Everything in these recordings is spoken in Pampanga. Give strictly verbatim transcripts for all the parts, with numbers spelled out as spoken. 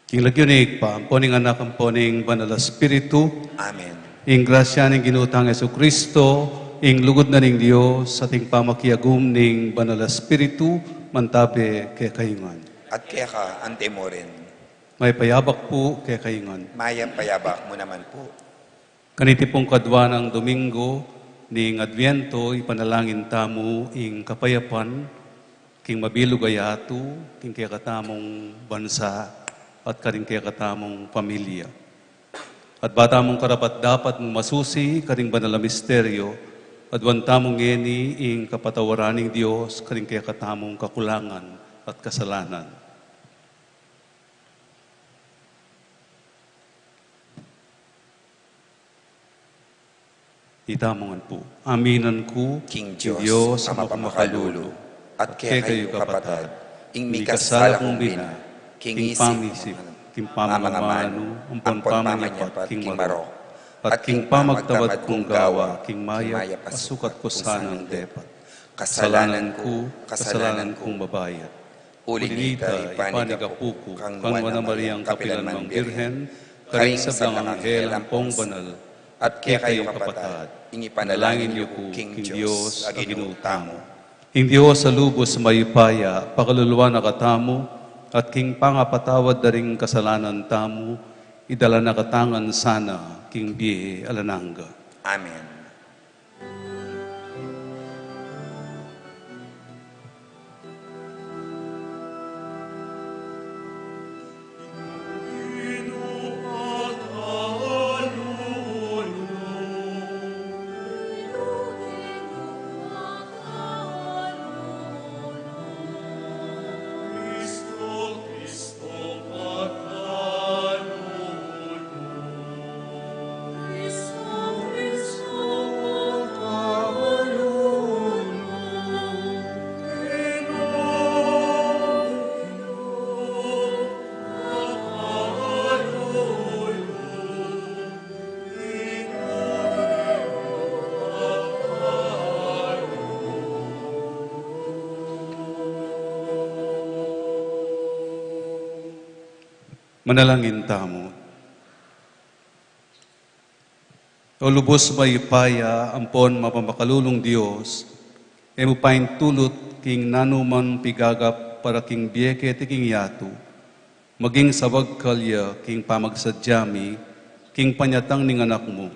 King lagyu ning Ibpa, ampo ning Anak, ampo ning Banal a Espiritu. Amen. Ing grasya ning Ginu tang Jesucristo, ing lugud na ning Dios, at ing pamakiagum ning Banal a Espiritu, mantabe kekayu ngan. At keka antimurin. Mayap a abak pu kekayu ngan. Mayap a abak mu naman pu. Kaniti pung kadua nang Domingo ning Adviento, ipanalangin tamu ing kapayapan king mabilug a yatu, king kekatamung bansa, at karing kekatamung pamilya. At ba tamung karapat-dapat mung masusi karing banal a misteryo, aduan tamu ngeni ing kapatawaran ning Dios karing kekatamung kakulangan at kasalanan. Itamu ngan pu. Aminan ku king Dios a mapamakalulu, at kekayu kapatad, ing mikasala kung bina, king isip, king pamamanu, ampon pamanyapat king marok, at king pamagtamad kung gawa king mayap a sukat ku sanang depat. Kasalanan ku, kasalanan kung mabayat. Uli nita, ipanigapu ku kang Nuan a Mariang kapilan mang Birhen, karing sablang anghel ampong banal, at kekayu kapatad, ing ipanalangin yu ku king Dios a Ginu tamu. Ing Dios a lubus mayupaya, pakaluluan na katamu, at king pangapatawad da ring kasalanan tamu, idala na katamu ngan sana king bie alang angga. Amen. Manalangin tamu. O lubus mayupaya ampon mapamakalulung Dios, e mu paintulut king nanuman pigagap para king bie keti king yatu, maging sabag kalya king pamagsadya mi king panyatang ning Anak mu.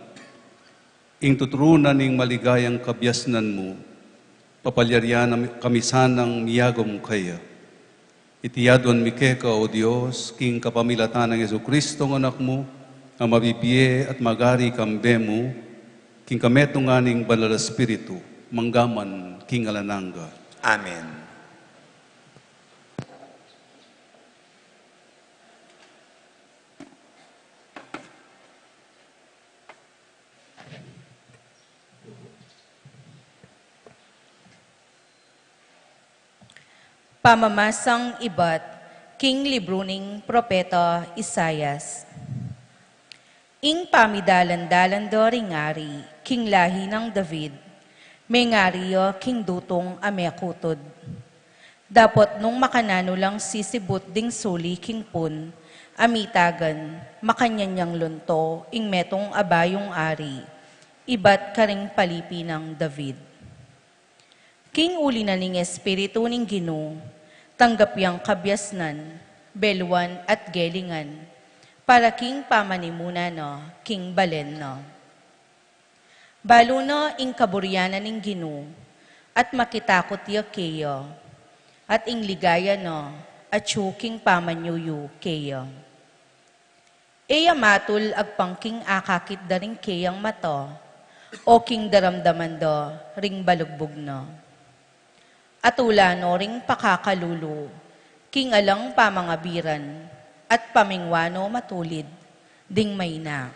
Ing tuturunan ning maligayang kabiasnan mu, papalyarian na kami sanang miyagum kaya. Iti aduan mi keka, O Dios, king kapamilatan nang Jesucristo a Anak mu, a mabibie at magari kambe mu, king kametungan ning Banal a Espiritu, mangga man king alang angga. Amen. Pamamasang ibat king libru ning propeta Isaias. Ing pamidalan-dalan da ring ari king lahi nang David, mengari ya king dutung a mekutud. Dapot nung makananu lang sisibut ding suli king pun, a mitagan, makanyan yang lunto ing metung a bayung ari, ibat karing palipi nang David. King uli na ning Espiritu ning Ginu, tanggap yang kabiasnan, beluan at gelingan, para king pamanimuna na king balen na. Balu na ing kaburian na ning Ginu, at makitakut ya keya, at ing ligaya na atyu king pamanyuyu keya. E ya matul agpang king akakit da ring keyang mata, o king daramdaman da ring balugbug na. Atula no ring pakakalulu king alang pamangabiran, at pamingwa no matulid ding maina.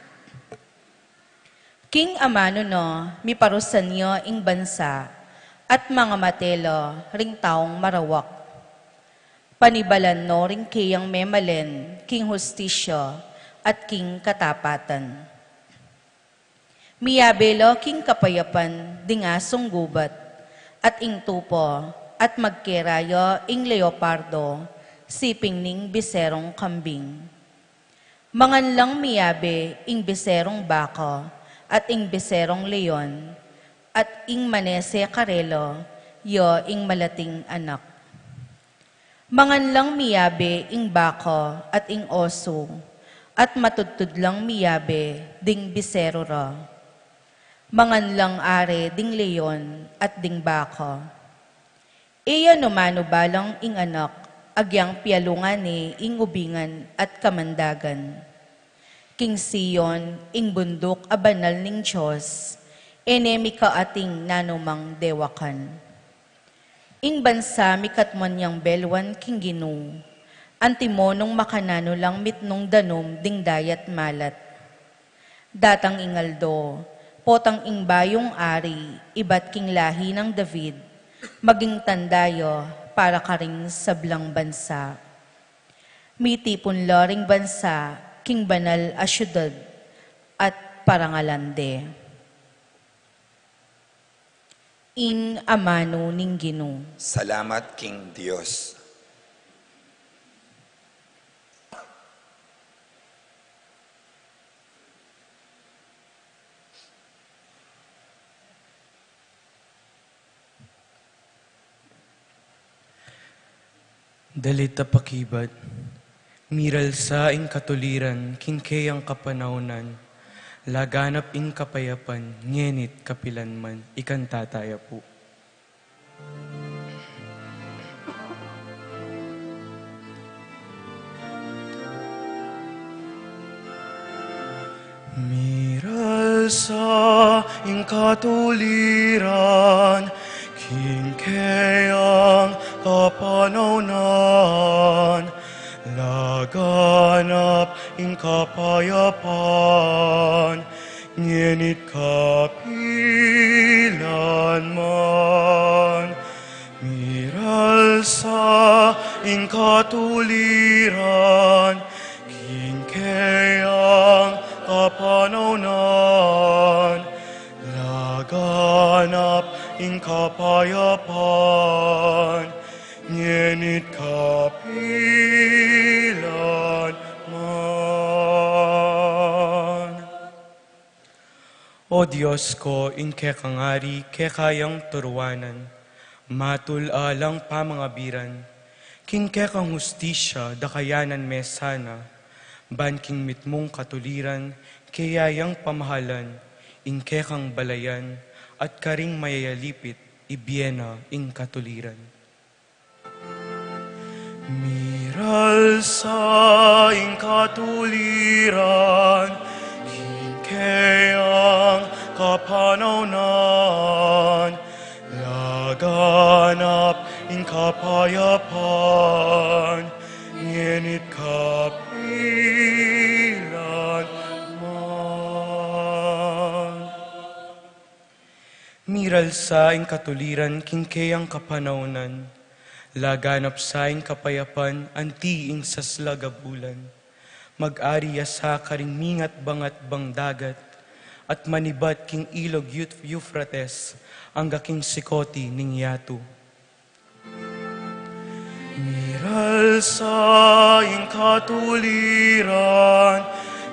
King amanu na miparusan ya ing bansa, at mangamate la ring taung marawak. Panibalan no ring keyang memalen king hustisya at king katapatan. Miyabe la king kapayapan ding asung gubat, at ing tupa, at magkera ya ing leopardo siping ning biserong kambing. Mangan lang miyabe ing biserong baka at ing biserong leon, at ing manese karela ya ing malating anak. Mangan lang miyabe ing baka at ing oso, at matudtud lang miyabe ding bisero ra. Mangan lang are ding leon at ding baka. E ya numanu balang ing anak, agyang pialungan ne ing ubingan at kamandagan. King Sion, ing bunduk a banal ning Dios, e ne mikaating nanumang dewakan. Ing bansa mikatmuan yang belwan king Ginu, antimo nung makananu lang mitmung danum ding dayat malat. Datang ing aldo, potang ing bayung ari, ibat king lahi nang David, maging tanda ya para karing sablang bansa. Mitipun la ring bansa king banal a siudad at parangalan de. Ing amanu ning Ginu. Salamat king Dios. Dalit a pakibat. Miralsa ing katuliran king keyang kapanaunan, laganap ing kapayapan ngenit kapilanman. Ikanta taya pu. Miralsa ing katuliran king keyang kapanaunan, laganap ing kapayapan ngenit kapilanman. Miralsa ing katuliran king keyang kapanaunan, laganap ing kapayapan ngenit kapilanman. O Dios ko, ing kekang ari keka yang turuanan, matul alang pamangabiran, king kekang hustisya dakayanan me sana, ban king mitmung katuliran keya yang pamahalan, ing kekang balayan at karing mayayalipit ibie na ing katuliran. Miralsa ing katuliran king keyang kapanaunan, laganap ing kapayapan ngenit kapilanman. Miralsa ing katuliran king keyang kapanaunan, laganap sa ing kapayapan anti ing saslag a bulan. Mag-ari ya sa karing mingat-bangat bang dagat, at manibat king ilog Euf-, Euphrates, angga king sikoti ning yatu. Miralsa ing katuliran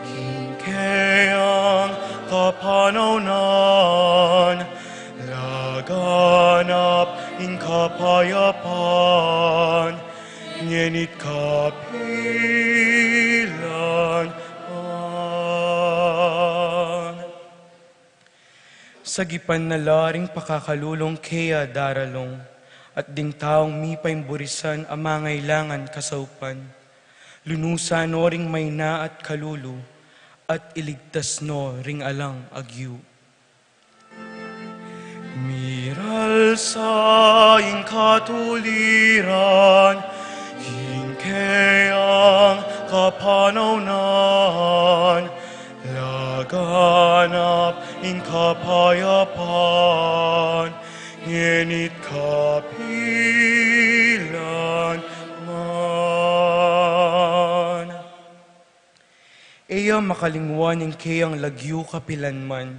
king keyang kapanaunan, laganap ing kapayapan ngenit kapilanman. Sagipan na la ring pakakalulung keya daralung, at ding taung mipaimburisan a mangailangan kasaupan. Lunusan no ring maina at kalulu, at iligtas no ring alang agyu. Miralsa ing katuliran king keyang kapanaunan, laganap ing kapayapan ngenit kapilanman. E ya makalingwan ing keyang lagyu kapilanman,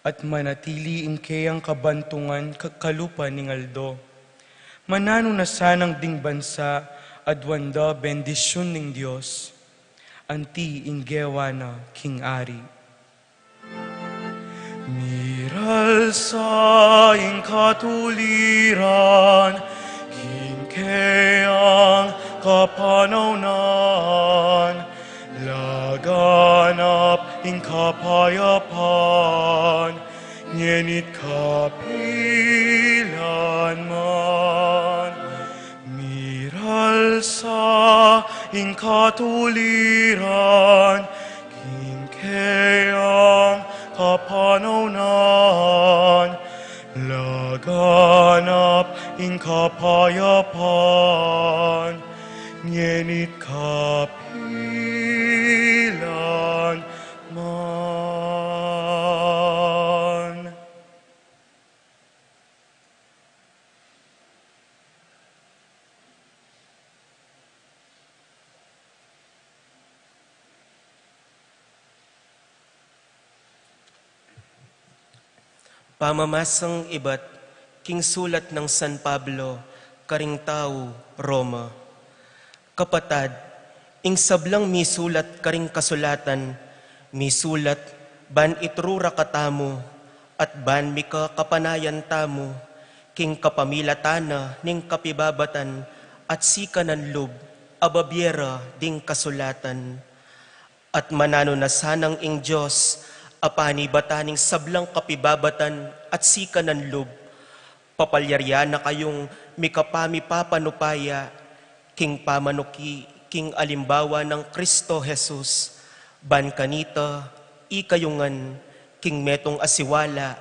at manatili ing keyang kabantungan kakalupa ning aldo. Mananu na sanang ding bansa aduan da bendisyun ning Dios? Anti ing gewa na king ari. Miralsa ing katuliran king keyang kapanaunan, laganap ing kapayapan ngenit kapilan man. Miralsa ing katuliran king keyang kapanaunan, laganap ing kapayapan ngenit kapilan man. Pamamasang ibat king sulat nang San Pablo karing tau Roma. Kapatad, ing sablang misulat karing kasulatan, misulat ban ituru ra katamu, at ban mika kapanayan tamu, king kapamilatan na ning kapibabatan at sikanan lub a babie ra ding kasulatan. At mananu na sanang ing Dios a panibatan ning sablang kapibabatan at sikanan lub, papalyarian na kayung mikapamipapanupaya king pamanuki king alimbawa nang Kristo Jesus, ban kanita ikayu ngan king metung a siwala,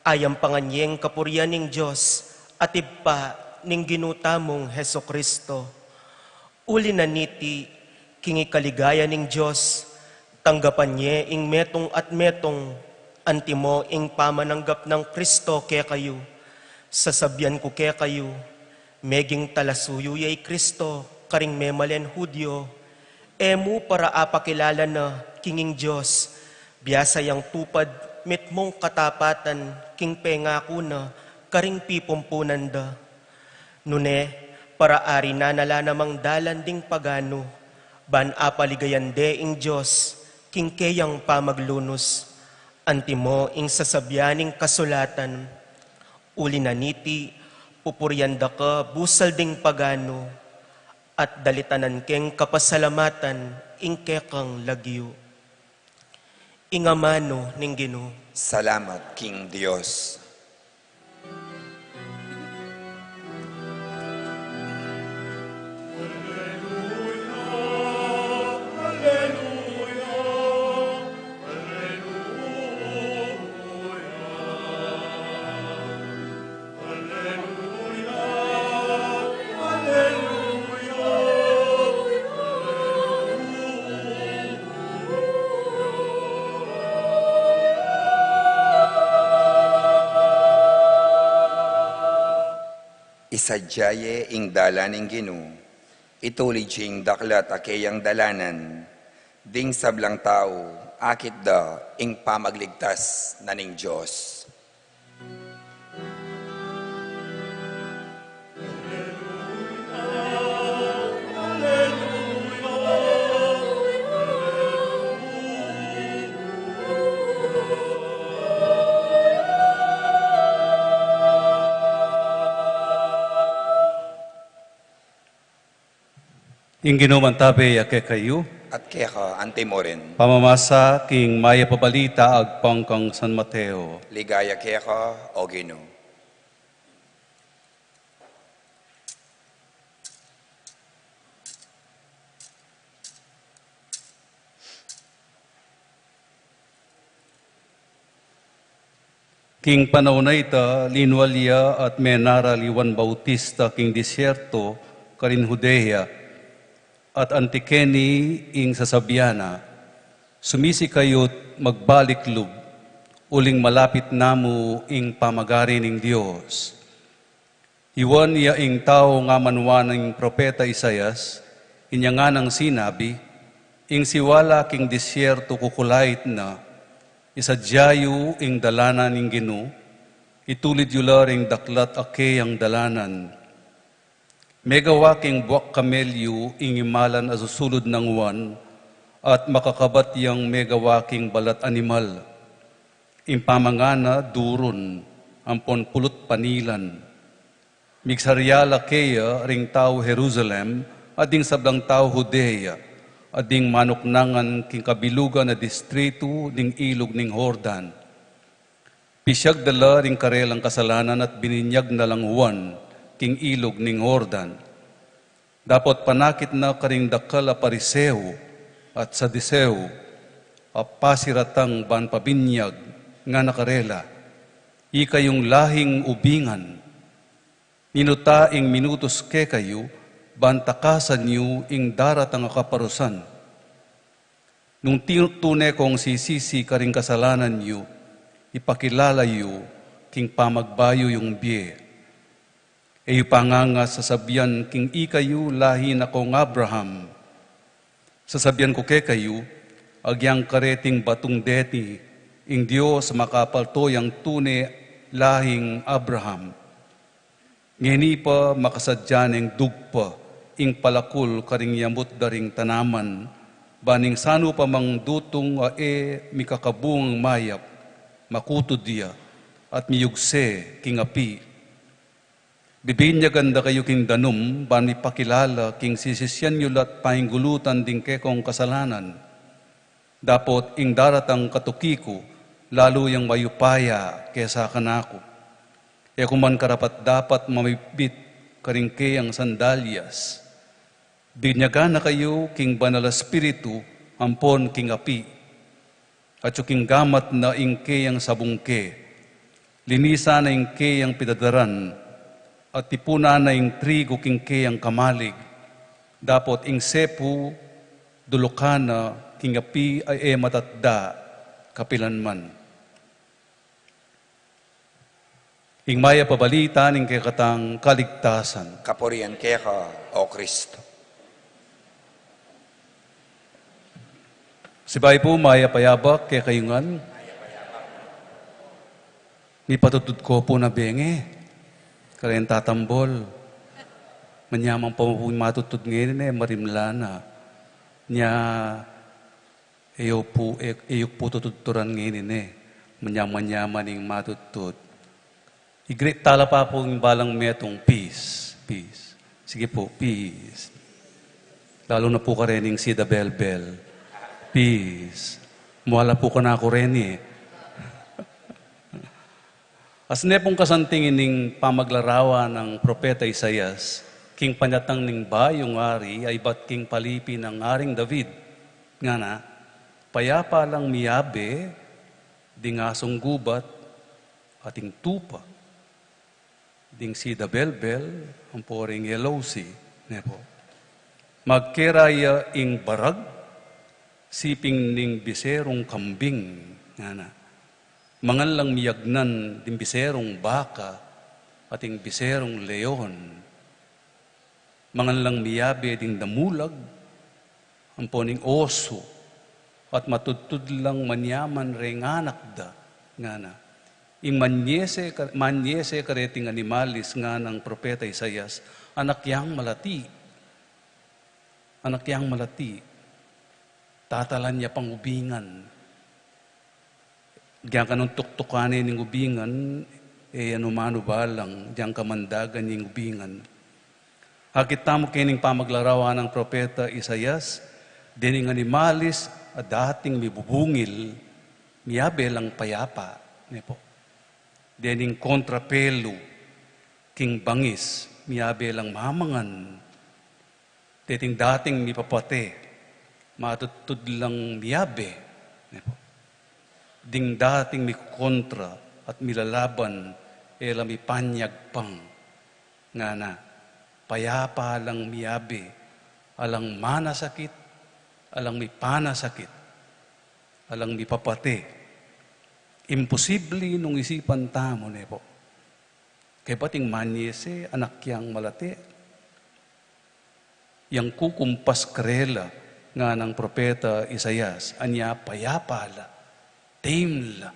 ayampangan yeng kapurian ning Dios at Ibpa ning Ginu tamung Jesu-Cristo. Uli na niti, king ikaligaya ning Dios, tanggapan ye ing metung at metung, antimo ing pamananggap nang Kristo kekayu. Sasabian ku kekayu, meging talasuyu ye i Kristo karing memalen Judio, e mu para apakilala na king ing Dios, biasa yang tupad mitmung katapatan king pengaku na karing pipumpunan da. Nune, para ari na na la namang dalan ding paganu, ban apaligayan de ing Dios king keyang pamaglunus, antimo ing sasabian ning kasulatan, uli na niti, pupurian da ka busal ding paganu, at dalitanan keng kapasalamatan ing kekang lagyu. Ing amanu ning Ginu. Salamat king Dios. Isadia ye ing dalan ning Ginu, itulid ye ing daklat a keyang dalanan, ding sablang tau akit da ing pamagligtas na ning Dios. Ing Ginu mantabe ya kekayu. At keka anti mu rin. Pamamasa king Mayap a Balita agpang kang San Mateo. Ligaya keka, o Ginu. King panaun a ita, linwal ya at menaral i Juan Bautista king disyerto karin Judea, at anti keni ing sasabian na, "Sumisi kayu't magbalik lub, uling malapit na mu ing pamagari ning Dios." I Juan ya ing taung amanwa ning propeta Isaias, inya nganang sinabi, "Ing siwala king disyerto kukulait na, isadia yu ing dalanan ning Ginu, itulid yu la ring daklat a keyang dalanan." Megawa king buak kamelyu ing imalan a susulud nang Juan, at makakabat yang megawa king balat animal. Ing pamangana durun, ampon pulut panilan. Migsarya la keya ring tau Jerusalem, at ding sablang tau Judea, at ding manuknangan king kabilugan a distritu ning ilug ning Jordan. Pisyag da la ring karelang kasalanan at bininyag na lang Juan king ilug ning Jordan. Dapot panakit na karing dakal a Pariseo at Saduseo a pasiratang ban pabinyag, ngana karela, "Ikayung lahing ubingan, ninu ta ing minutus kekayu ban takasan yu ing daratang a kaparusan? Nung ti-, tune kong sisisi karing kasalanan yu, ipakilala yu king pamagbayu yung bie. E yu pa nganga sasabian king ikayu lahi na kong Abraham. Sasabian ku kekayu, agyang kareting batung deti, ing Dios makapalto yang tune lahing Abraham. Ngeni pa makasadya neng dugpa ing palakul karing yamut da ring tanaman, ban ing sanu pa mang dutung a e mikakabungang mayap, makutud ya, at miyugse king api. Bibinyagan da kayu king danum, ban mipakilala king sisisyan yu la't painggulutan ding kekong kasalanan. Dapot ing daratang katuki ku, lalu yang mayupaya kesa kanaku. E ku man karapat-dapat mamibit karing keyang sandalyas. Binyagan na kayu king Banal a Espiritu ampon king api. Atyu king gamat na ing keyang sabungke. Linisan na ing keyang pidadaran, at tipunan na ing trigu king keyang kamalig. Dapot ing sepu, dulukan na king api a e matatda kapilanman." Ing mayap a balita ning kekatang kaligtasan. Kapurian keka, O Kristo. Sibayu pu, mayap a yabak kekayu ngan. Mipatudtud ko pu na benge. Kareng tatambol. Manyaman pa pu ing matudtud ngeni, e, marimla na. Nya, e yu pu, e, e yu pu tutudturan ngeni, e. Manyaman-nyaman ing matudtud. I-greet tala pa pu ing balang metung, "Peace, peace." Sige pu, "Peace." Lalu na pu karening sida belbel, "Peace." Muala pu kanaku reni, e. Asne pung kasanting ining pamaglarawan nang Propeta Isaias king panyatang ning bayung ari a ibat king palipi nang Aring David, ngana, "Payapa lang miyabe ding asung gubat at ing tupa, ding sida belbel ampo ring L O C," ne pu. "Magkera ya ing barag siping ning biserung kambing," ngana. "Mangan lang miyagnan ding biserung baka at ing biserung leon. Mangan lang miyabe ding damulag ampo ning osu, at matudtud lang manyaman reng anak da," ngana. Ing manyese ka-, manyese kareting animalis nganang Propeta Isaias, anak yang malati. Anak yang malati. Tatalan ya pang ubingan. Agyang ka nung tuktukan ne ning ubingan, e, anumanu balang, agyang ka mandagan ning ubingan. Akit tamu kening pamaglarawan nang Propeta Isaias, dening animalis a dating mibubungil, miyabe lang payapa, ne pu. Dening kontrapelu king bangis, miyabe lang mamangan. Deting dating mipapate, matudtud lang miyabe, ne pu. Ding dating mikukontra at milalaban, e la mipanyagpang, ngana, payapa lang miyabe, alang manasakit, alang mipanasakit, alang mipapate. Imposible nung isipan tamu, ne pu. Kaybat ing manyese, anak yang malate, yang kukumpas karela, nganang Propeta Isaias, anya payapa la, tame la,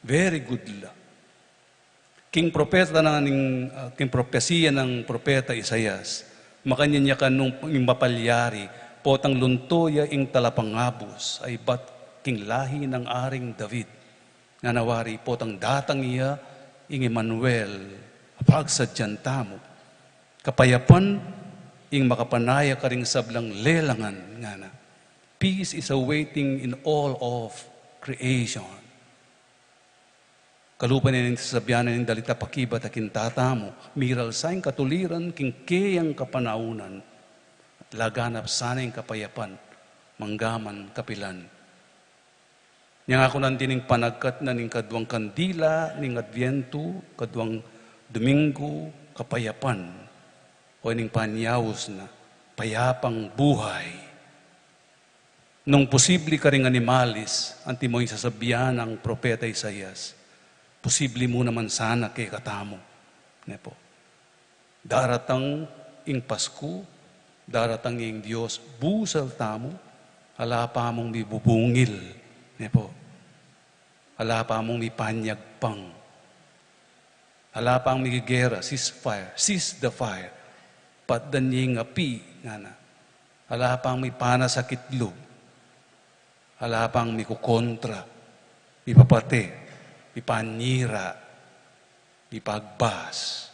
very good la. King propeta na ning, ah, king propesiya nang Propeta Isaias, makanyan ya kanung ing mapalyari, Potang lunto ya ing talapangabus a ibat king lahi nang Aring David. Ngana wari, potang datang ya ing Emmanuel, pagsadyan tamu. Kapayapan ing makapanaya karing sablang lelangan, ngana. Peace is awaiting in all of creation. Kalupa na ning sasabyan na ning dalita pakibat a king tatamu, miral sa ing katuliran king keyang kapanaunan, at laganap sana ing kapayapan, manggaman kapilan. Nya ngana ku nandin ing panagkat na ning kaduang kandila ning Adviento, kaduang Domingo, kapayapan, o ining panyaus na, payapang buhay. Nung posible karing animalis, antimo ing sasabyan nang propeta Isaias, posible mu naman sana kekatamu. Ne po? Daratang ing Pasku, daratang ing Dios, busal tamu, ala pa mung mibubungil. Ne po? Ala pa mung mipanyagpang. Ala pang migigera, ceasefire, cease the fire. Patdan ye ing api, ngana. Ala pang mipanasakit lub. Ala pang mikukontra, mipapate, mipanyira, mipagbas,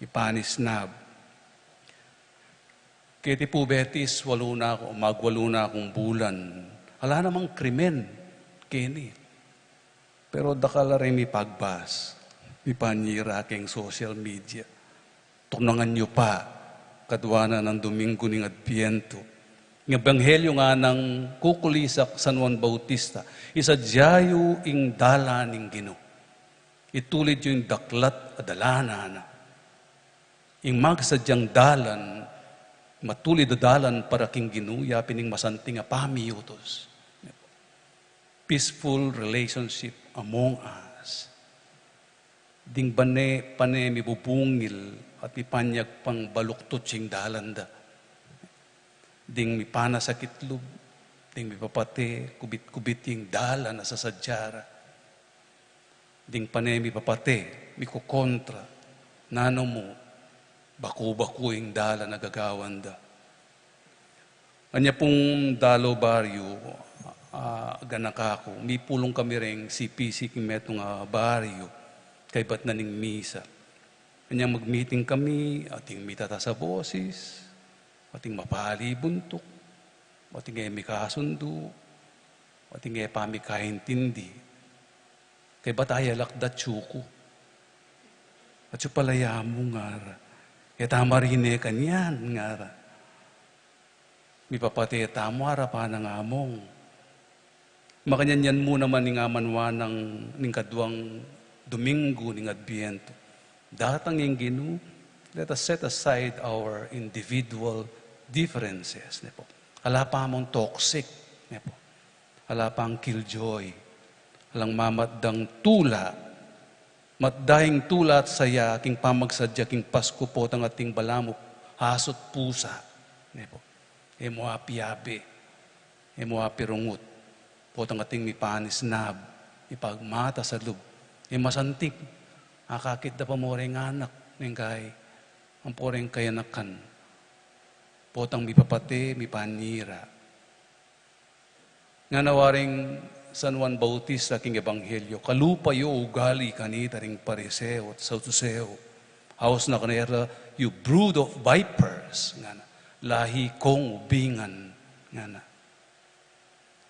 mipanisnab. Keti pu Betis, walu na ku, magwalu na kung bulan. Ala namang krimen keni. Pero dakal la ring mipagbas, mipanyira keng social media. Tuknangan yu pa, kadua na nang Domingo ning Adbientu. Ing ebanghelyo nganang kukulisak San Juan Bautista, isadya yu ing dalan ning Ginu. Itulid yu ing daklat a dalanan na. Ing magsadyang dalan, matulid a dalan para king Ginu, ya pin ing masanting a pamiyutus. Peaceful relationship among us. Ding bane, pane mibubungil at mipanyagpang baluktot ing dalan da. Ding mipanasakit lub, ding mipapate, kubit-kubit ing dalan a sasadya ra. Ding pane mipapate, mikukontra, nanu mu, baku-baku ing dalan a gagawan da. Anya pung dalo baryo, ah, ganaka ku, mipulung kami reng C P C king metung a baryo, kaybat na ning misa. Anyang mag-meeting kami, ating mitatas a bosis, ating mapali buntuk, ating e mikasundu, ating e pa mikaintindi. Kaybat ayalak da atsu ku. Atsu pala ya mu, ngara. E ta marine kanyan, ngara. Mipapate tamu, ara pa nang among. Makanyan yan mu naman ing amanwa nang ning kaduang Domingo ning Adbientu. Datang ing Ginu, let us set aside our individual differences, ne po. Ala pa mung toxic, ne po. Ala pang killjoy. Alang mamatdang tula. Matda ing tula at saya king pamagsadya king Pasku potang ating balamu asut pusa. Ne po. E mu apiabe. E mu apirungut. Potang ating mipanisnab. Mipagmatas a lub. E masanting. Akakit da pa mu reng anak. Neng kai. Ampo reng kayanakan. Potang mipapate, mipanyira. Ngana waring San Juan Bautista king ebanghelyo, kalupa yu ugali kanita ring Pariseo at Saduceo. Aus na kanita, "You brood of vipers," ngana, "lahi kong ubingan," ngana.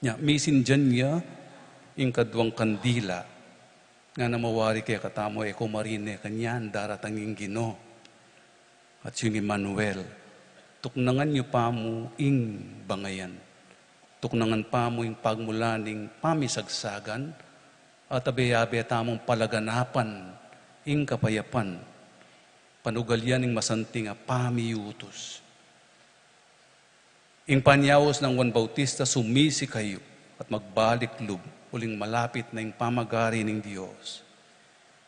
Nya, misindian ya ing kaduang kandila, ngana mawari kekatamu, e ko marine kanyan, daratang ing Ginu. At ing Emmanuel, tuknangan yu pa mu ing bangayan. Tuknangan pa mu ing pagmula ning pamisagsagan, at abe-abe tamung palaganapan ing kapayapan, panugalian ning masanting a pamiyutus. Ing panyaus nang Juan Bautista, sumisi kayu at magbalik lub, uling malapit na ing pamagari ning Dios.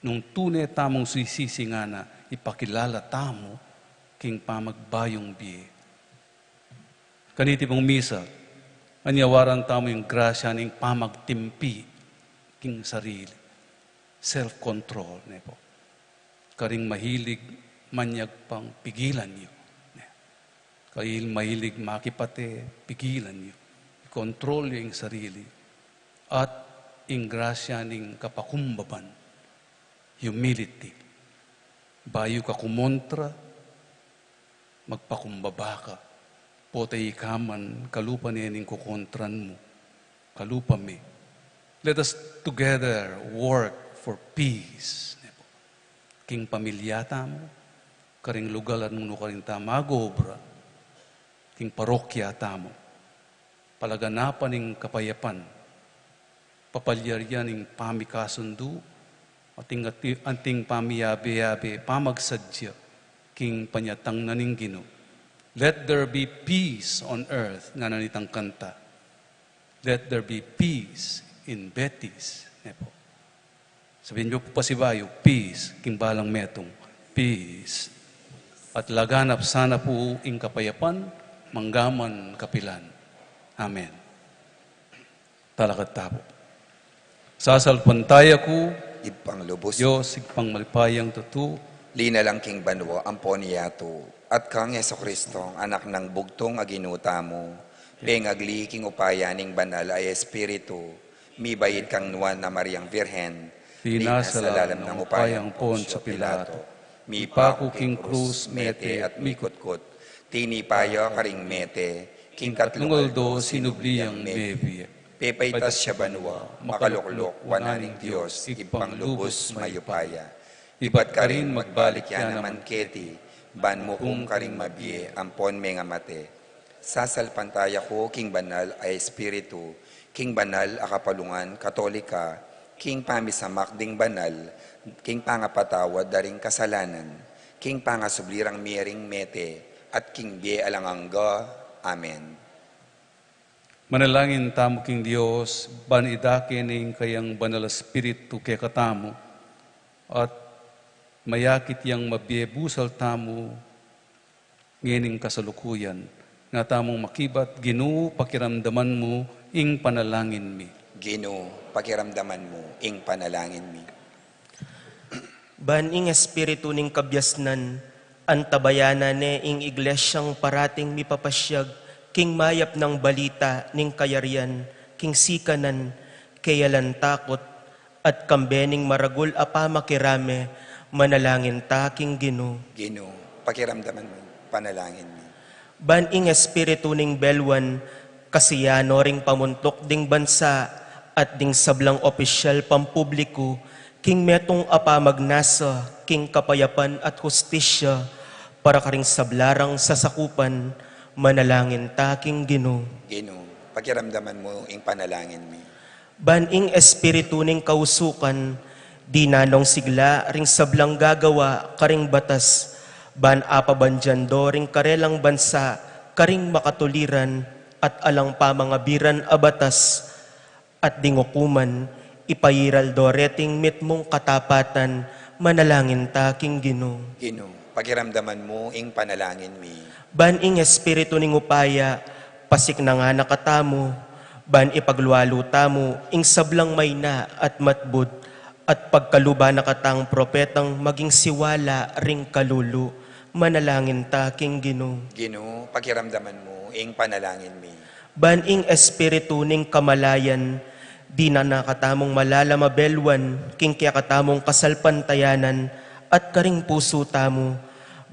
Nung tune tamung sisisi ngana, ipakilala tamu king pamagbayung bie. Kaniti pung misa, anyawaran tamu ing grasya ning pamagtimpi king sarili. Self-control, ne po. Karing mahilig manyagpang, pigilan yu. Ne. Dahil mahilig makipate, pigilan yu. Ikontrol yu ing sarili. At ing grasya ning kapakumbaban, humility. Bayu ka kumontra, magpakumbaba ka. Pota ika man, kalupa ne ning kukontran mu. Kalupa mi. Let us together work for peace. King pamilya tamu, karing lugal a nung nukarin tamu mag-obra, king parokya tamu, palaganapan ing kapayapan, papalyarian ing pamikasundu, ating, ati-, anting pamiyabe-yabe, pamagsadya, king panyatang na ning Ginu. Let there be peace on earth, ngana nitang kanta. Let there be peace in Betis. Ne pu. Sabian yu pu pasibayu, peace, king balang metung, peace. At laganap sana pu ing kapayapan, manggaman kapilan. Amen. Talakad tamu pu. Sasalpantaya ku, Ibpang lubus. Dios, Ibpang malipayang tutu. Linalang king banua ampon yatu, at kang Jesucristo, anak nang bugtung a Ginu tamu, pengagli king upaya ning Banal a Espiritu, mibaid kang Nuan a Mariang Birhen, linasa lalam nang upaya nang Poncio Pilato, mipaku king krus, mete at mikutkut, tinipa ya karing mete, king katlung aldo sinubli yang mebie. Pepaitas ya banua, makalukluk wanan ning Dios, Ibpang lubus mayupaya. Ibat karin magbalik ya naman keti, ban mukum karing mabie ampon mengamate. Sasalpantaya ku king Banal a Espiritu, king banal a kapalungan Katolika, king pamisamak ding banal, king pangapatawad da ring kasalanan, king pangasubli rang mie ring mete, at king bie alang angga. Amen. Manalangin tamu king Dios, ban idake ne ing kayang Banal a Espiritu kekatamu, at mayakit yang mabie busal tamu ngening kasalukuyan. Nga tamung makibat, Ginu, pakiramdaman mu ing panalangin mi. Ginu, pakiramdaman mu ing panalangin mi. Ban ing espiritu ning kabiasnan, antabayanan ne ing iglesyang parating mipapasyag king mayap nang balita ning kayarian, king sikanan, keyalan takut, at kambe ning maragul a pamakirame, manalangin ta king Ginu. Ginu, pakiramdaman mu ing panalangin mi. Ban ing espiritu ning belwan, kasiyano ring pamuntuk ding bansa, at ding sablang opisyal pampubliku, king metung a pamagnasa, king kapayapan at hustisya, para karing sabla rang sasakupan, manalangin ta king Ginu. Ginu, pakiramdaman mu ing panalangin mi. Ban ing espiritu ning kausukan, dinan nong sigla ring sablang gagawa karing batas, ban apabandian do ring karelang bansa karing makatuliran at alang pamangabiran a batas, at ding ukuman, ipairal do reting mitmung katapatan, manalangin ta king Ginu. Ginu, pakiramdaman mu ing panalangin mi. Ban ing espiritu ning upaya, pasiknangan na katamu, ban ipaglualu tamu ing sablang maina at matbud, at pagkaluban na katang propetang maging siwala ring kalulu, manalangin ta king Ginu. Ginu, pakiramdaman mu ing panalangin mi. Ban ing espiritu ning kamalayan, dinan na katamung malalam a belwan king kekatamung kasalpantayanan at karing pusu tamu,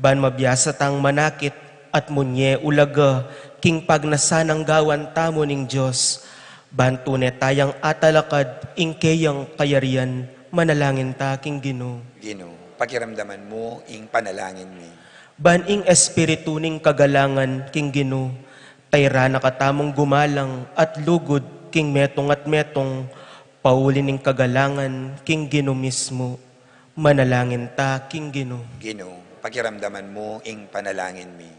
ban mabiasa tang manakit at munye ulaga king pagnasan nang gawan tamu ning Dios, ban tune tayang atalakad ing keyang kayarian, manalangin ta king Ginu. Ginu, pakiramdaman mu ing panalangin mi. Ban ing espiritu ning kagalangan king Ginu, tayran na katamung gumalang at lugud king metung at metung, pauli ning kagalangan king Ginu mismu, manalangin ta king Ginu. Ginu, pakiramdaman mu ing panalangin mi.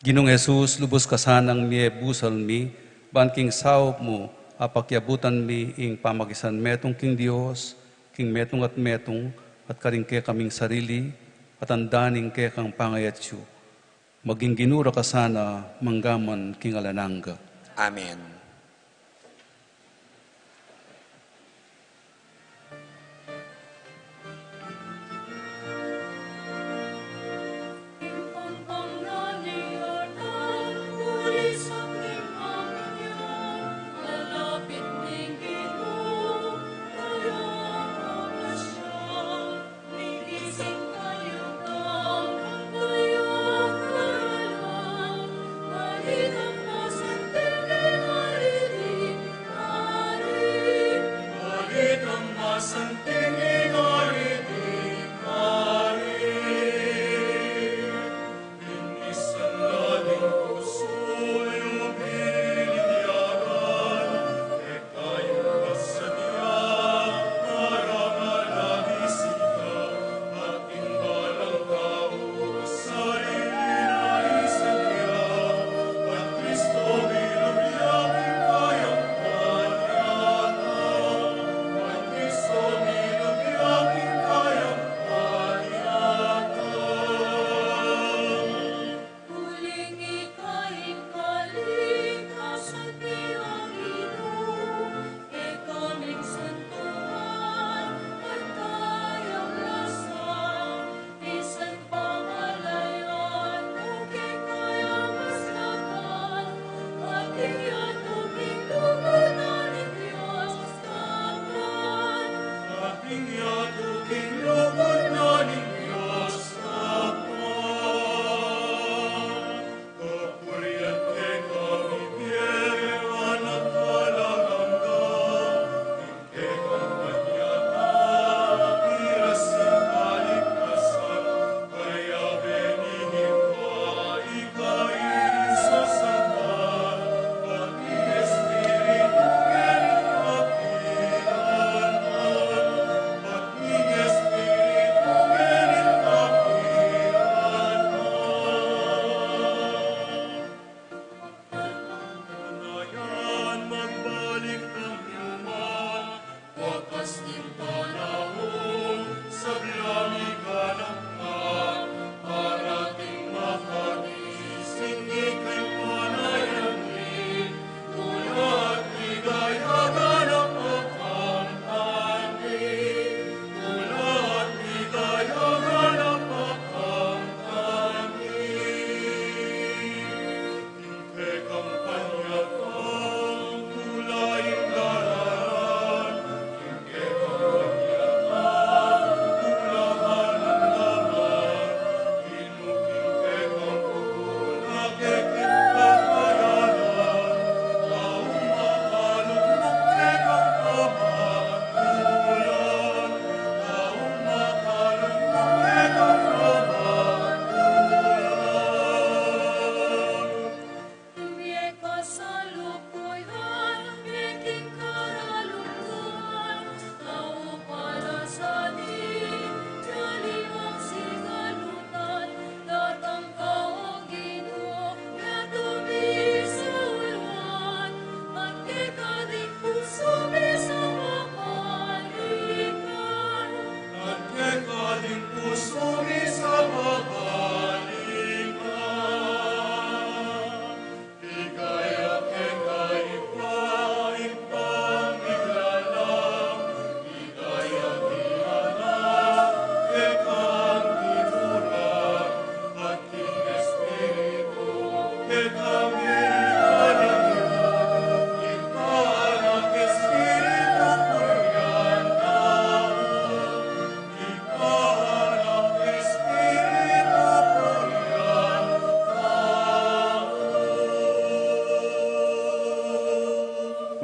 Ginung Jesus, lubus ka sanang mie busal mi, ban king saup mu, apakiabutan mi ing pamakisan metung king Dios, king metung at metung, at karing kekaming sarili, at anda ning kekang pangayatsu. Maging Ginu ra ka sana, manggaman king alang angga. Amen.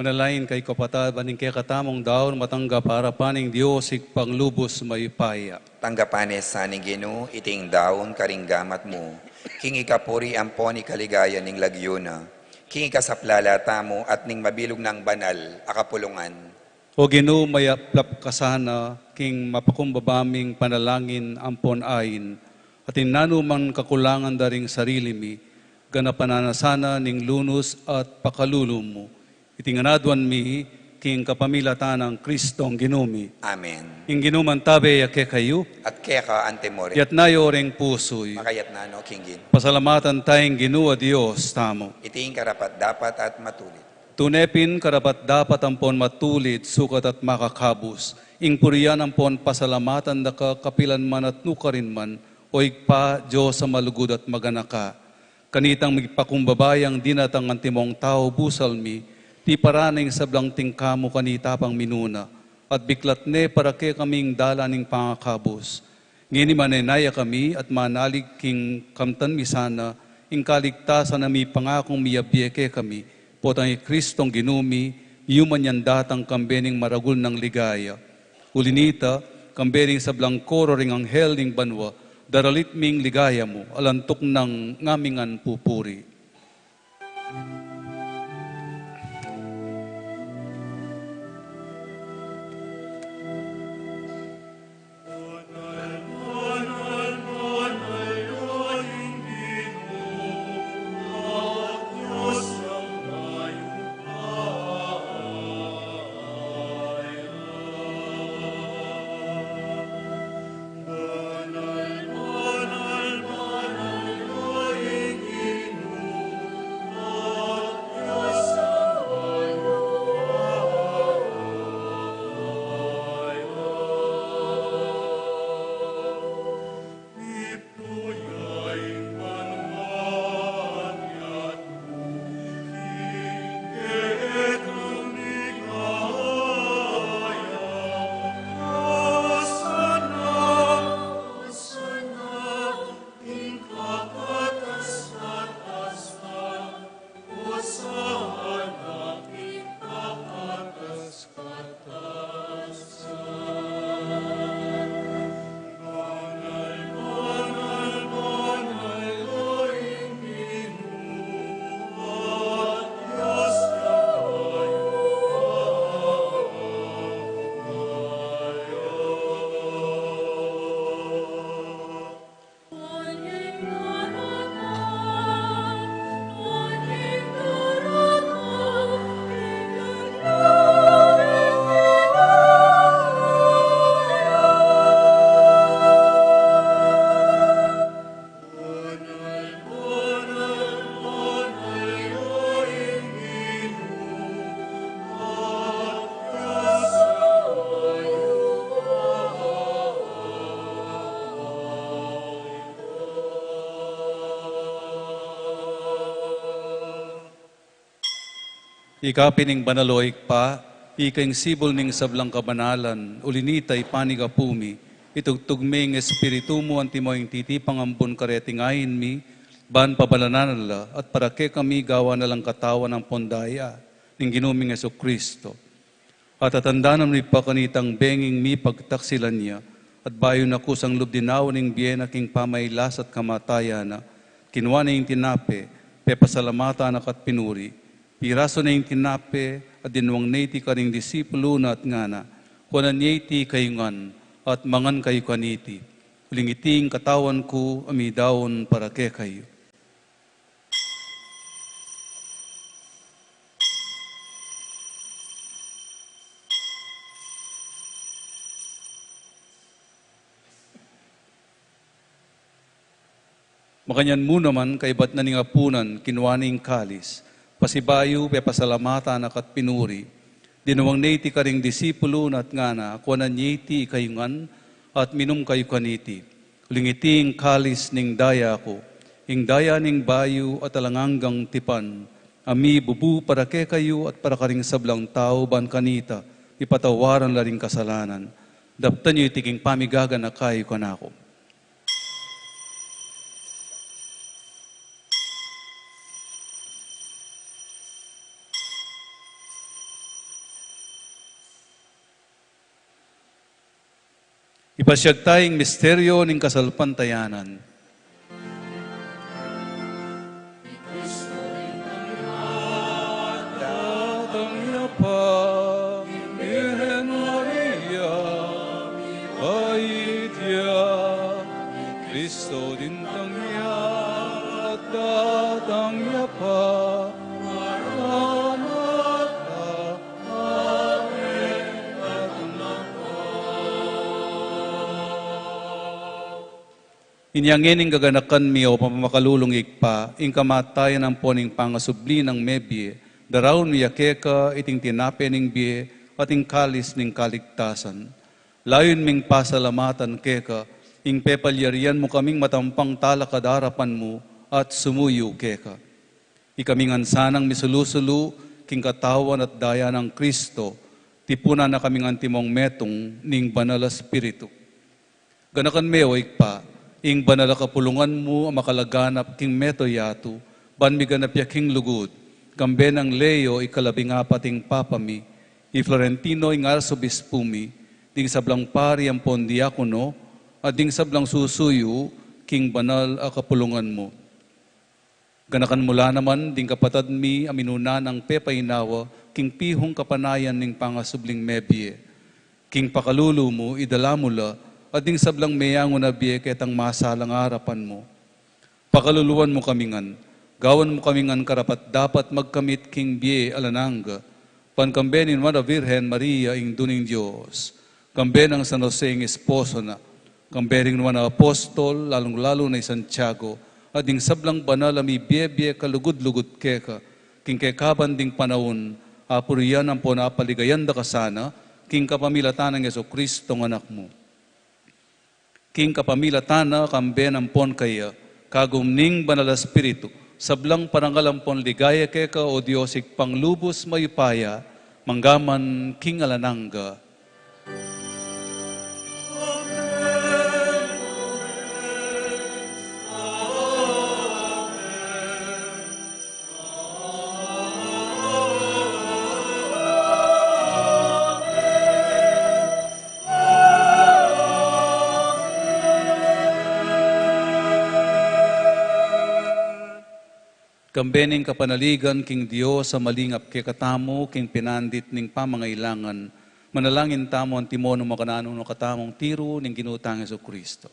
Manalangin kayu kapatad, ban ing kekatamung daun matanggap arapan ning Dios Ibpang lubus mayupaya. Tanggapan ne sa ning Ginu iting daun karing gamat mu, king ikapuri ampon ikaligaya ning lagyu na, king ikasaplala tamu at ning mabilug nang banal a kapulungan. O Ginu, mayaplap ka sana king mapakumbaba ming panalangin ampon ain, at ing nanu mang kakulangan da ring sarili mi, ganapan na sana ning lunus at pakalulu mu. Iti ngan aduan mi king kapamilatan nang Kristong Ginu mi. Amen. Ing Ginu mantabe ya kekayu. At keka antimurin. Iyatas yu ring pusu yu. Makayatas no king Ginu. Pasalamatan taya ing Ginu a Dios tamu. Iti ing karapat-dapat at matulid. Tune pin karapat-dapat ampon matulid, sukat at makakabus, ing purian ampon pasalamatan da ka kapilan man at nukarin man, O Ibpa, Dios a malugud at maganaka. Kanitang mipakumbaba yang dinatang antimong tau busal mi, tiparan ne ing sablang tingka mu kanita pang minuna, at biklat ne para kekami ing dalan ning pangakabus. Ngeni manenaya kami at manalig king kamtan mi sana ing kaligtasan a mipangakung miyabie kekami, potang i Kristong Ginu mi, miyuman yang datang kambe ning maragul nang ligaya. Uli nita, kambe ning sablang koro ring anghel ning banua, daralit ming ligaya mu, alang tuknang ngaming ngan pupuri. Ika pin ing banal, o Ibpa, ika ing sibul ning sablang kabanalan, uli nita ipanyawad mi, itugtug me ing Espiritu mu antimo ing titipang ambun kareting ain mi, ban pabanalan na la, at para kekami gawan na lang katawan ampon daya ning Ginu ming Jesucristo. At atandanan mi pa kanitang benging mipagtaksilan ya, at bayu na kusang lub dinawa ning bie na king pamailas at kamatayan na, kinua ne ing tinape, pepasalamatan na ka't pinuri, pirasu ne ing tinape, at dinwang ne iti karing disipulu na at ngana, kuanan ye iti kayu ngan, at mangan kayu kaniti. Uling iti ing katawan ku a midaun para kekayu. Makanyan mu naman, kaybat na ning apunan, kinua ne ing kalis, pasibayu pepasalamatan na ka't pinuri, dinwang ne iti karing disipulu na at ngana, kuanan ye iti kayu ngan, at minum kayu kaniti. Uling iti ing kalis ning daya ku, ing daya ning bayu at alang anggang tipan, a mibubu para kekayu at para karing sablang tau ban kanita mipatawaran la ring kasalanan. Daptan yu iti king pamigaganaka yu kanaku. Ipasyag taya ing misteryo ning kasalpantayanan. Datang ya pa, Birhen Maria, mibayit ya, Kristo dintang ya, datang ya pa, Maranatha, Inya ngeni gaganakan mi, o mapamakalulung Ibpa, ing kamatayan ampon ing pangasubli nang mebie, daraun mi ya keka iting tinape ning bie at ing kalis ning kaligtasan. Layun ming pasalamatan keka ing pepalyarian mu kaming matampang talakad arapan mu at sumuyu keka. Ikami ngan sanang misulu-sulu king katawan at daya nang Kristo, tipunan na kami ngan timong metung ning Banal a Espiritu. Ganakan me, o Ibpa, ing banal a kapulungan mu a makalaganap king mabilug a yatu, ban miganap ya king lugud, kambe nang Leo ikalabing apat ing Papa mi, i Florentino ing Arsobispu mi, ding sablang pari ampon diakono, at ding sablang susuyu king banal a kapulungan mu. Ganakan mu la naman ding kapatad mi a minuna nang pepainawa king pihung kapanayan ning pangasubling mebie. King pakalulu mu, idala mu la, at ding sablang meyangu na bie ketang masalang arapan mu. Pakaluluan mu kami ngan, gawan mu kami ngan karapat-dapat magkamit king bie alang angga, ban kambe ning Nuan a Virgen Maria, Indu ning Dios, kambe nang San Jose ing esposo na, kambe ring nuan a apostol, lalung-lalu na i Santiago, at ding sablang banal a mibie-bie kalugud-lugud keka, king kekaban ding panaun, apurian ampon apaligayan da ka sana, king kapamilatan nang Jesucristo a Anak mu. King kapamilatan na, kambe na ampon kaya, kagum ning Banal a Espiritu, sablang parangal ampon ligaya keka, o Dios, Ibpang lubus mayupaya, mangga man king alang angga. Kambe ning kapanaligan king Dios a malingap kekatamu king pinandit ning pamangailangan, manalangin tamu antimo nung makananu na katamung tiru ning Ginu tang Jesucristo.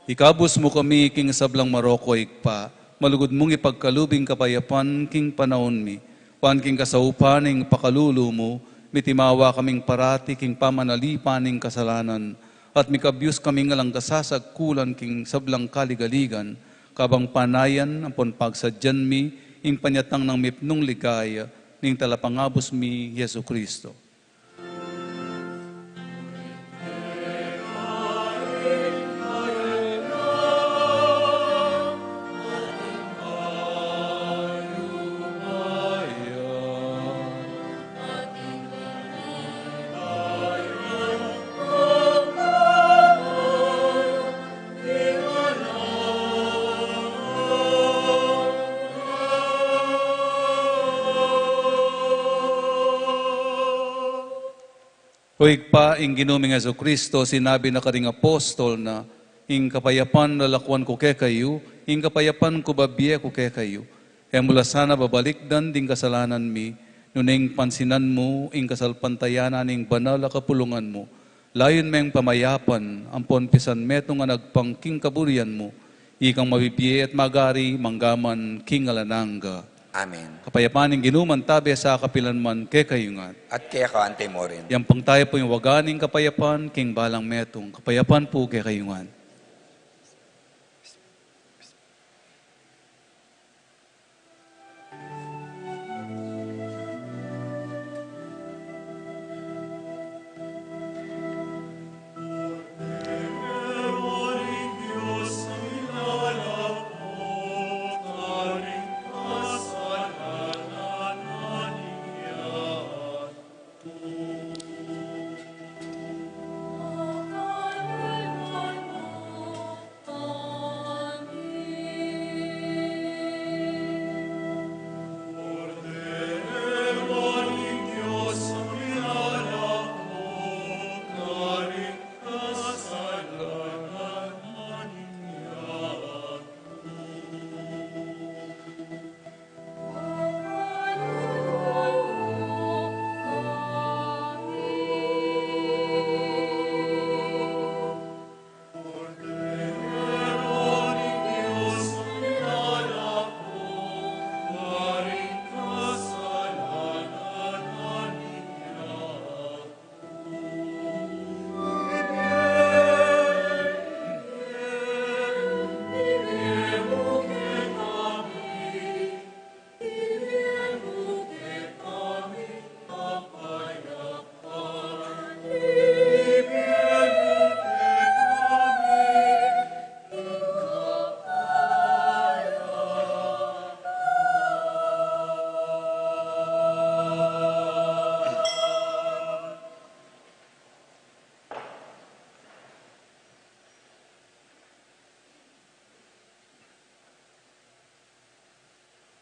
Ikabus mu kami king sablang marok, o Ibpa, malugud mung ipagkalub ing kapayapan king panaun mi, ban king kasaupan ning pakalulu mu, mitimawa kaming parati king pamanalipan ning kasalanan, at mikabyus kaming alang kasasagkulan king sablang kaligaligan, kabang panayan ampon pagsadyan mi ing panyatang nang mipnung ligaya ning Talapangabus mi, Jesucristo. O Ibpa, ing Ginu ming Jesucristo, sinabi na karing apostol na, "Ing kapayapan lalakuan ku kekayu, ing kapayapan ku babie ku kekayu." E mu la sana babalikdan ding kasalanan mi, nune ing pansinan mu ing kasalpantayanan ning banal a kapulungan mu. Layun meng pamayapan ampon pisan metung a nagpang king kaburian mu, ikang mabibie at magari manggaman king alang angga. Amen. Kapayapan ning Ginu mantabe sa kapilan man kekayu ngan. At keka anti mo rin. Yang pang tayo pu ing waga ning kapayapan king balang metung. Kapayapan pu kekayu ngan.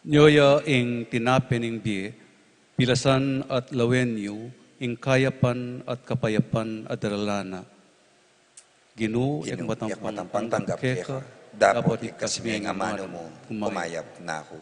Nyo ya ing tinape ning bie, pilasan at lawen yu ing kayapan at kapayapan a daralan na. Ginu, Ginu, yak matampang tanggap keka, dapot ikasmi ing amanu mu, kumayap na ku.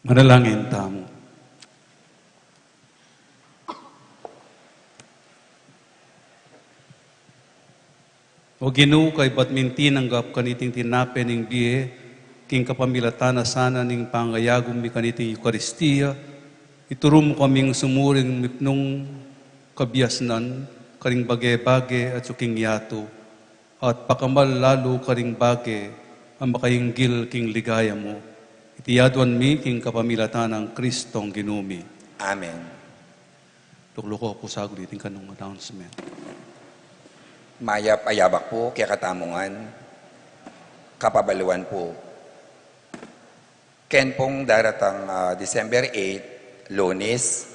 Manalangin tamu. O Ginu, kaybat ming tinanggap kaniting tinape ning bie, king kapamilatan na sana ning pangayagum mi kaniting Eukaristia, ituru mu kaming sumuring mipnung kabiasnan karing bage-bage atyu king yatu, at pakamal lalu karing bage a makainggil king ligaya mu. Iti aduan mi king kapamilatan nang Kristong Ginu mi. Amen. Luklukan ku pu saglit iting kanung announcement. Mayap a yabak pu kekatamu ngan, kapabaluan pu. Ken pung daratang, ah, December eight, Lunes,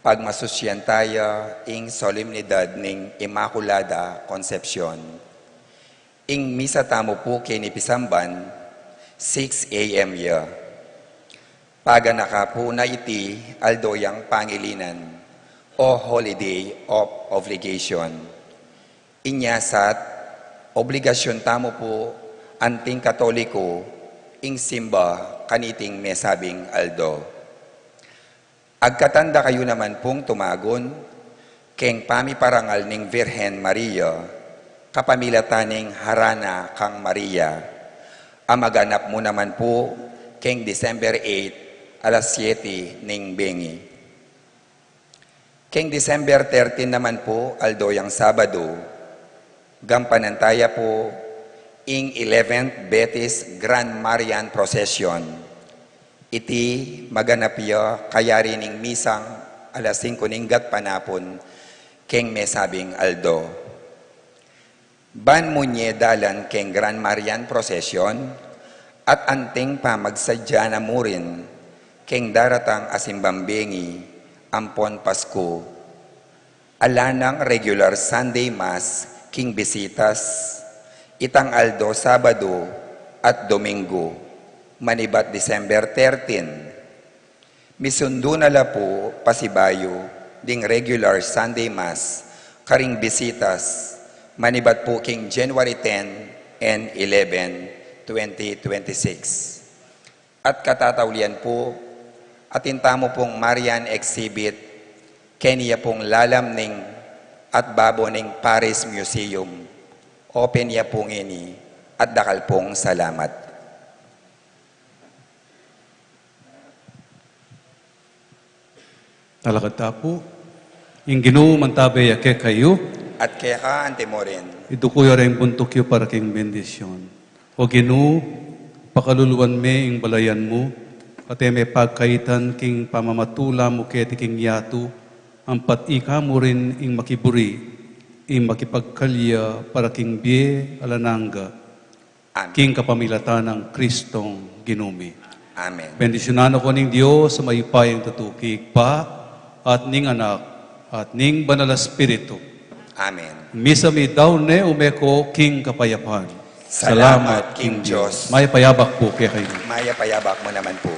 pagmasusyan taya ing solemnidad ning Inmaculada Concepcion. Ing misa tamu pu keni pisamban, six A M ya. Paganaka pu na iti aldo yang pangilinan o holiday of obligation. Inya sat, obligasyun tamu pu anting Katoliko ing simba kaniting mesabing aldo. Agkatan da kayu naman pung tumagun keng pamiparangal ning Virgen Maria, kapamilatan ning Harana kang Maria, a maganap mu naman pu keng December eight, alas siete ning bengi. Keng December thirteen naman pu, aldo yang Sabado, gampanan taya pu ing eleventh Betis Grand Marian Procession. Iti maganap ya kayari ning misang alas singko ning gatpanapun keng mesabing aldo. Ban mu nye dalan keng Grand Marian Procession at anting pamagsadya na mu rin keng daratang a simbang bengi ampon Pasku. Ala nang regular Sunday Mass king bisitas itang aldo Sabado at Domingo, manibat December thirteen. Misundu na la pu pasibayu ding regular Sunday Mass karing bisitas, manibat pu king January ten and eleven, twenty twenty-six. At katataulian pu, atin tamu pung Marian exhibit keni ya pung lalam ning at babo ning Paris Museum. Open ya pu ngeni, at dakal pung salamat. Talakad ta pu. Ing Ginu mantabe ya kekayu. At keka anti mu rin. Iduku yu reng buntuk yu para king bendisyun. O Ginu, pakaluluan me ing balayan mu, at e me pagkaitan king pamamatula mu keti king yatu, ampat ika mu rin ing makiburi, ing makipagkalya para king bie alang angga. Amen. King kapamilatan nang Kristong Ginu mi. Amen. Bendisyunan na ko ning Dios a mayupayang tutu, king Ibpa, at ning Anak, at ning Banal a Espiritu. Amen. Misa mi daun ne, ume ko king kapayapan. Salamat king Dios. Mayap a yabak pu kekayu. Mayap a yabak mu naman pu.